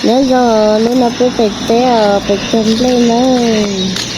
Nyob zoo, hnub no peb pem teb os, pem cog nplej nawb.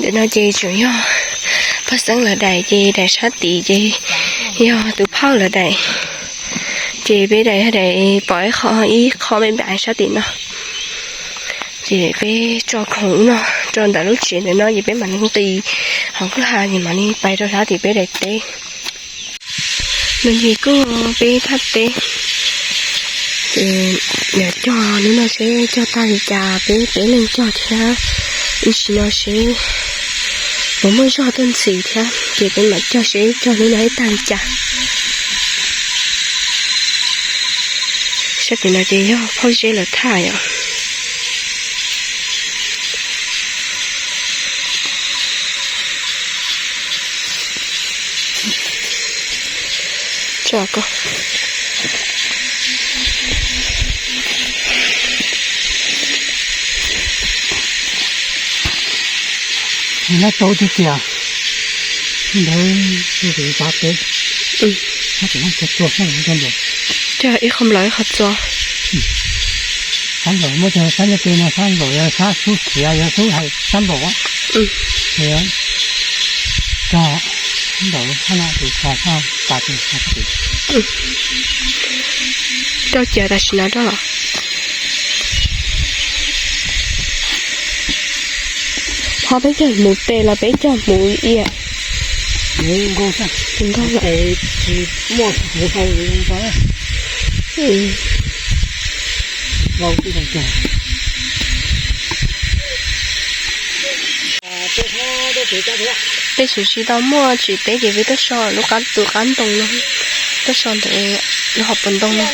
Ntawm no ces tseem yog paj xeeb lawv daim, ces daim sab tid ces yog tus phauj lawv daim. Ces peb daim yog daim pom ib qho, ib qho me me sab tim no. Ces peb tso khoom no rau ntawm lub tsev ntawm no ces peb mam li nqis hauv kwj ha ces mam li pais rau sab tim peb daim teb. No ces kuj peb thaj teb, ces yuav cog hnub no seb cog tag li cas, peb peb leeg cog thiab, ib sim no seb puas muaj zog tuaj ntxiv thiab ces peb mam cog seb cog hnub no ib tag li cas. Sab tim no ces yog phauj zeb lawv thaj yom. Lab tau tiag tiag. Ntawd tus pab peb, sab tim no cog txua, sab nplaum cog nplaum. Cog ib qho nplaum ib qho txua. Sab nplaum muab cog sab nyob pem no, sab nplaum yog sab xub khiav, yog xub hais sab nplaum. Cog nplaum sab no tus xav sab tas tus xav tas. Rau ciav tam sim no rau los. Ho peb cog hmuv tes los peb cog hmuv ia? Hmuv nkaug xwb. Hmuv nkaug lawm. Tsis muaj hmuv hau li no. Peb tseem tsis tau muaj tsev teb ces peb tuaj so lub qab, tus qab ntoo no, tuaj so ntawm lub hauv paus ntoo no.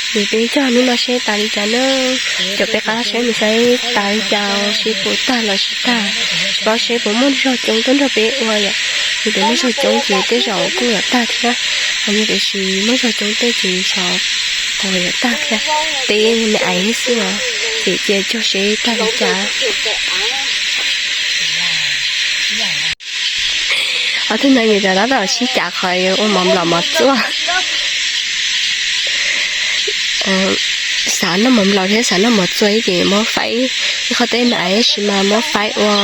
Ces peb cog hnub no seb tas li cas na, caum peb qab saib mus saib tas li cas, seb puas tag los tsis tag, los seb puas muaj zog coob tuaj nrog peb ua yom. Yog tias muaj zog coob ces tej zaum kuj yuav tag thiab, ho yog tiam sis muaj zog coob tej ces xyov puas yuav tag thiab. Teb me aiv xwb os, ces cia cog seb tag li cas. Ob tug no ces rov qab los sib cav qhov ua mov nplaum mov txuaj. Xav noj mov nplaum thiab xav noj mov txuaj ces muab faib ib qho teb me aiv tab sis mas muab faib ua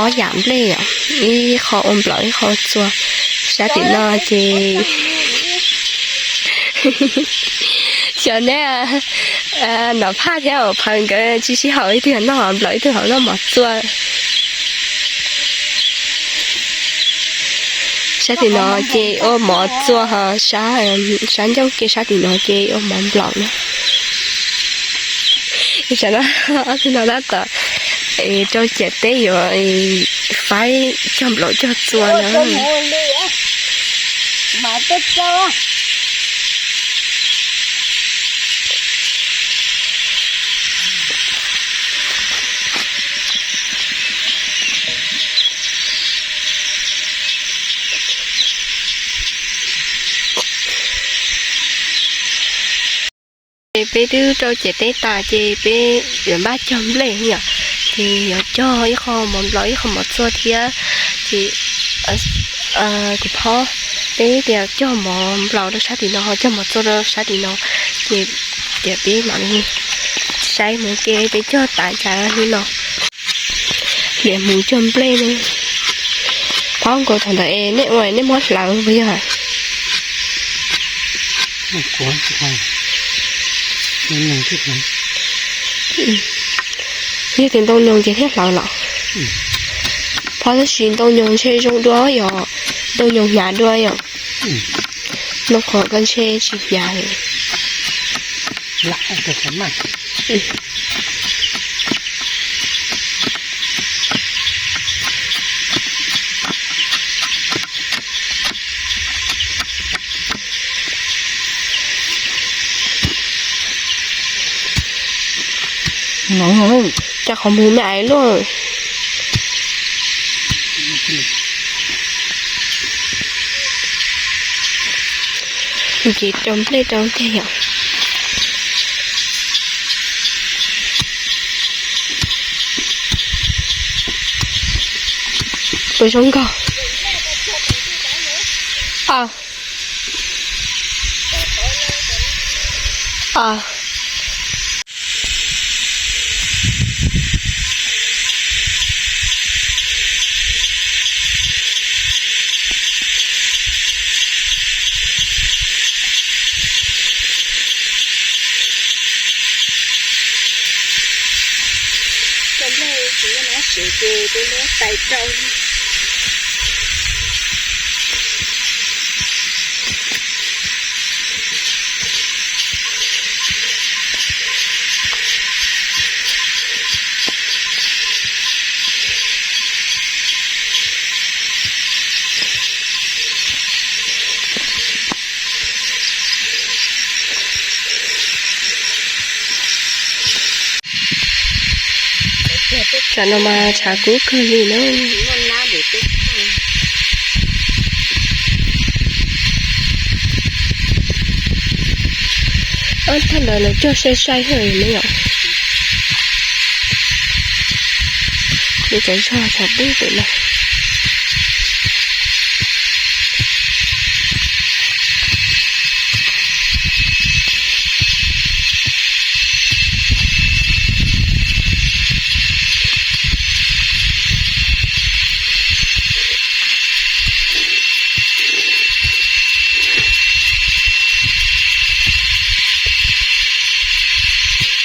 ob yam nplej yom, ib qho ua nplaum ib qho ua txuaj. Sab tim no ces xyov neb Nom Phaj thiab Am Phawv nkawd tsis sib haum, ib tug noj mov nplaum ib tug noj mov txuaj. Sab tim no ces ua mov txua, ho sab, sab ncauj ke sab tim no ces ua mov nplaum na. Tam no ob tug no tab tom rau ciam teb yuav faib cog nplaum cog txua no. Ces peb twb rau ciam teb tas ces peb yuav npaj cog nplej yom. Ces yuav cog ib qho mov nplaum ib qho mov txua thiab. Ces kuv phob peb tias cog mov nplaum rau sab tim no ho cog mov txua rau sab tim no. Ces tias peb mam li saib hmoov ke peb cog tas cas li no. Niam hmoov cog nplej ne. Phob nkaus thaum ntawd es nej ua nej muab hlawv puas yog? Yog tias ntoo nyoos ces thiaj hlawv los. Phob tab sis ntoo nyoos ntshe zoo dua yom, ntoo nyoos hnyav dua yom. Noo qhuav koj ntshe tsis hnyav li. Cas qhov muag me aiv luaj. Ces rau nplej rau tiag yom. Puas zoo nkauj? Tsam no mas tshav kub kawg li na. Ob thaj ntawd lawv cog sai sai thiab ne yom. Li cov zog tshav dub pem no.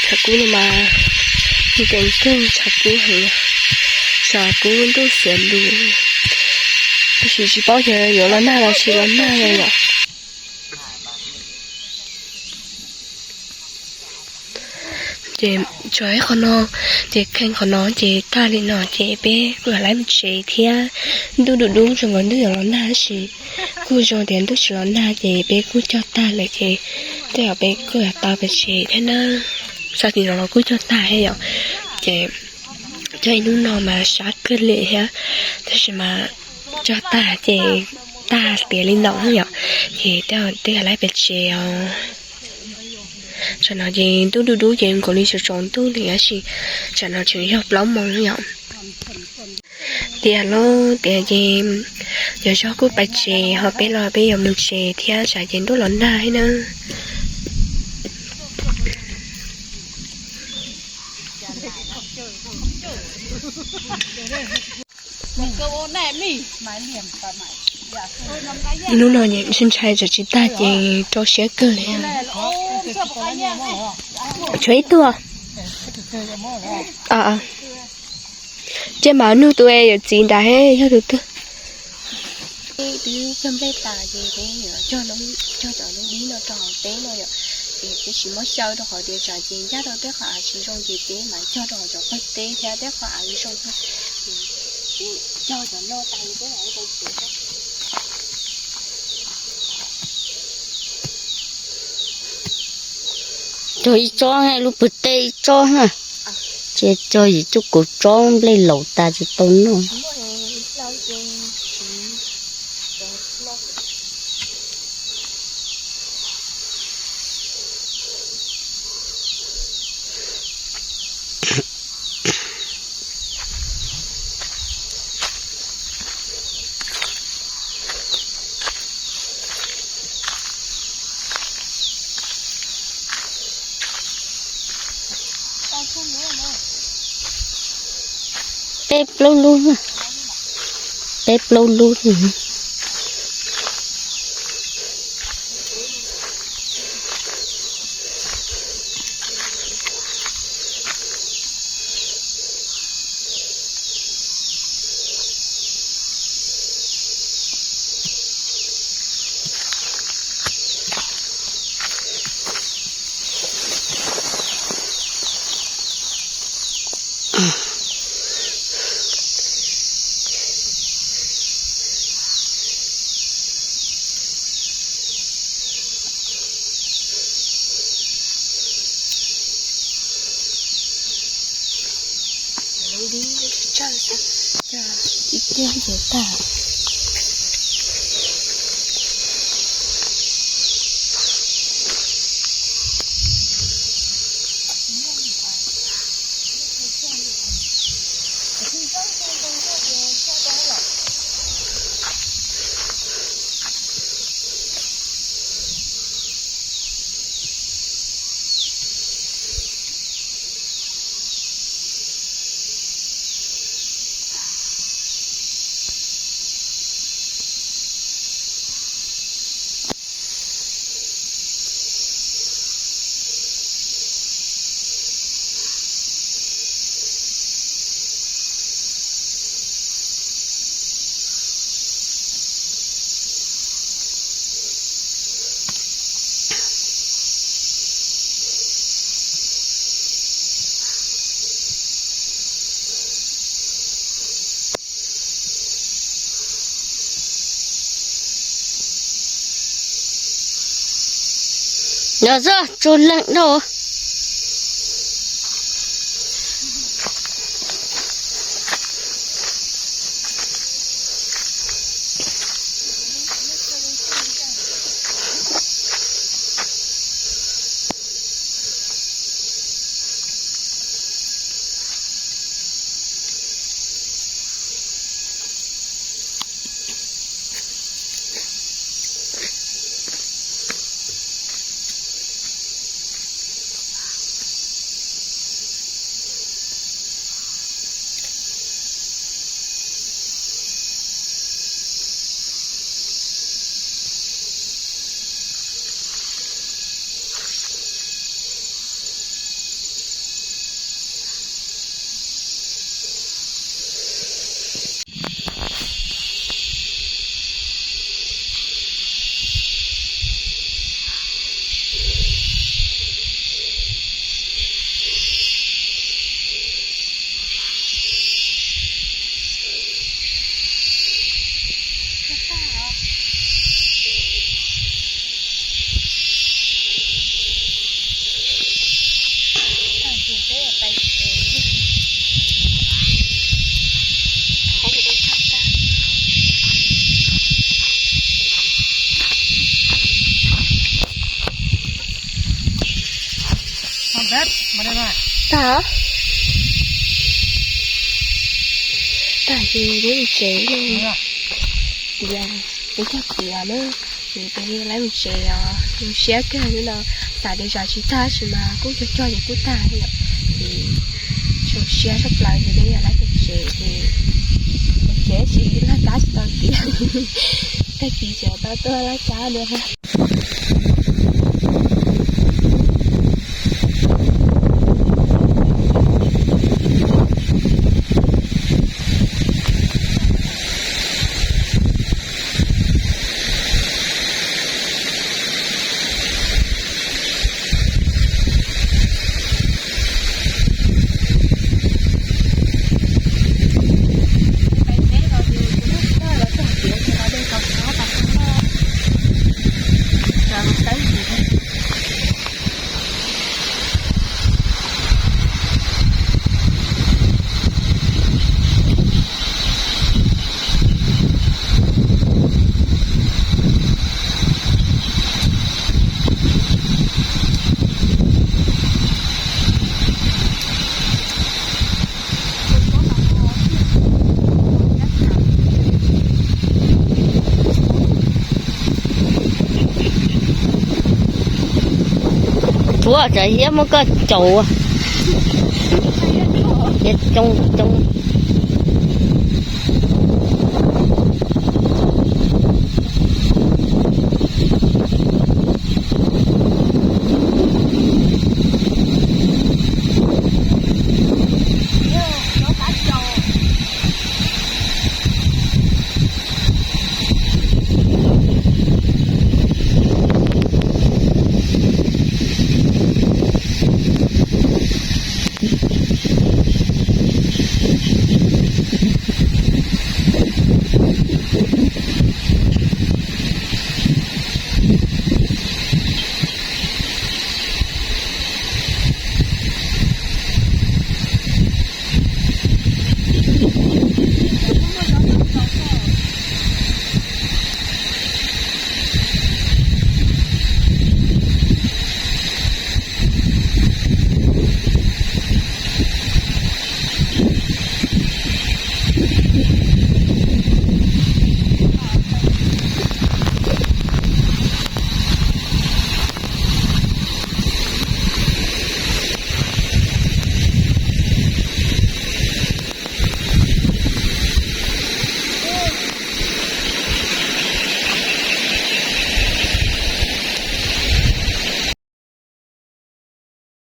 Tshav kub no mas nkees kawg, tshav kub heev, tshav kub ntuj xiav lus. Tab sis tsis paub xyov yuav los nag los tsis los nag li yom. Ces tso ib qho no, ces kheej qhov no ces tag li no ces peb kuj yuav laib mus tsev thiab. Ntuj dub dub zoo nkaus ntuj yuav los nag tab sis kuj zoo tias ntuj tsis los nag ces peb kuj cog tag lawm ces tej zaum peb kuj yuav tau pem tsev thiab na. Sab tim no los kuj cog tag thiab yom. Ces cog ib hnub no mas sab kawg li thiab, tab sis mas cog tag ces tag tiav li no yom. Ces tej zaum peb yuav laib pem tsev os. Tsam no ces ntuj dub dub ces nkaus li tsaus tsaus ntuj li tab sis tsam no tseem yog plaub moos yom. Tias los tias ces yog zog kuj pais tsev ho peb los peb yuav mus tsev thiab tsam ces ntuj los nag thiab na. Hnub no ntshai ntshai tsam tsis tag ces rau siab kawg li. Tshuav ib tug. Ces mas nug tus yawm txiv nrad yog tus twg. Peb twb cog nplej tas ces peb yuav cog cov lub dib no rau hauv teb no yom. Ces peb tsis muab xyaw rau qhov tias tsam ces ncaj tau tej qhov av tsis zoo ces peb mam cog rau hauv cov pawg teb thiab tej qhov av zoo thiab. Ces cog cov no tas ces peb mam zoo kev. Cog ib tsob, lub pwg teb ib tsob na. Ces cog yim cuj kaum tsob nplej laus tas ces tau noj. Peb plaub lub, peb plaub lub. Lub dib tsawg xwb, cog ib pliag ces tag. Yog txog tsuag leeg dhau. Tag, tag ces peb mus tsev no. Tias peb cog tiav na, ces peb lawv mus tsev os. Zoo siab kawg li no, xav tias zam tsis tag tab sis mas kuj cog cog ces kuj tag li lawm. Ces zoo siab tshaj plaws ces peb yog lawv mus tsev ces, mus tsev tsis laj kab tsis tau tiav. Tag kis ces tau tuaj laj kab dua. Koj txawm hiab muab koj caum. Hiab coob coob.